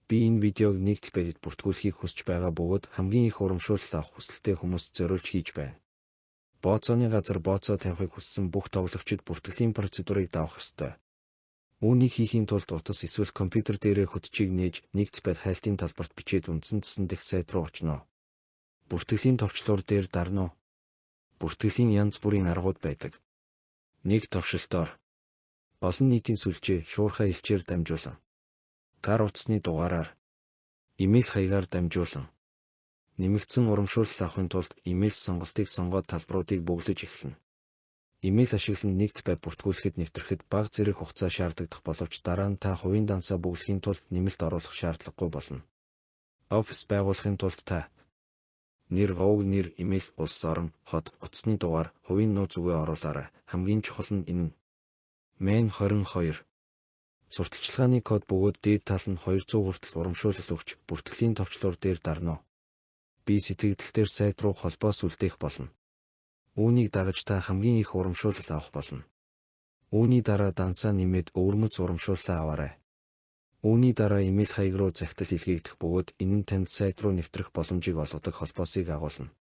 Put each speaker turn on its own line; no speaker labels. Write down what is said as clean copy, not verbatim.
Би энэ видеог нэгдэл байдлад бүртгүүлэхийг хүсэж байгаа бөгөөд хамгийн их урамшуулал авах хүсэлтэй хүмүүст зориулж хийж байна. Бооцооны газар бооцоо тавихыг хүссэн бүх тоглогчид бүртгэлийн процедурыг давах ёстой. Үүнийг хийхийн тулд утас эсвэл компьютер дээрээ хөтчийг нээж нэгдэл байд хайлтын талбарт бичээд үндсэн цэсэн дэх сайт руу очно. Бүртгэлийн товчлуур дээр дарна уу? Бүртгэлийн янз бүрийн аргууд байдаг. Нэг товшилтоор олон нийтийн сүлжээ шуурхай элчээр дамжуулан гар утасны дугаараар имэйл хаягаар дамжуулан нэмэгдсэн урамшуулал авахын тулд имэйл сонголтыг сонгоод талбаруудыг бөглөж эхэлнэ. Имэйл ашиглан нэгт бай бүртгүүлэхэд нэвтрэхэд бага зэрэг хугацаа шаардагдах боловч дараа нь та хувийн дансаа бөглөхийн тулд нэмэлт оруулах шаардлагагүй болно. Офис байгуулахын тулд та нэр, овг, нэр, имэйл, улс орон, хот, утасны дугаар, хувийн нууц үгээ оруулаарай. Хамгийн чухал нь энэ нь. Мэн 22 Сурталчилгааны код бөгөөд дээд тал нь 200 хүртэл урамшуулал өгч бүртгэлийн товчлуур дээр дарна уу? Би сэтгэгдэл дээр сайт руу холбоос үлдээх болно. Үүнийг дагаж та хамгийн их урамшуулал авах болно. Үүний дараа дансаа нэмээд өвөрмөц урамшууллаа аваарай. Үүний дараа имэйл хаяг руу захидал илгээгдэх бөгөөд энэ нь танд сайт руу нэвтрэх боломжийг олгодог холбоосыг агуулна.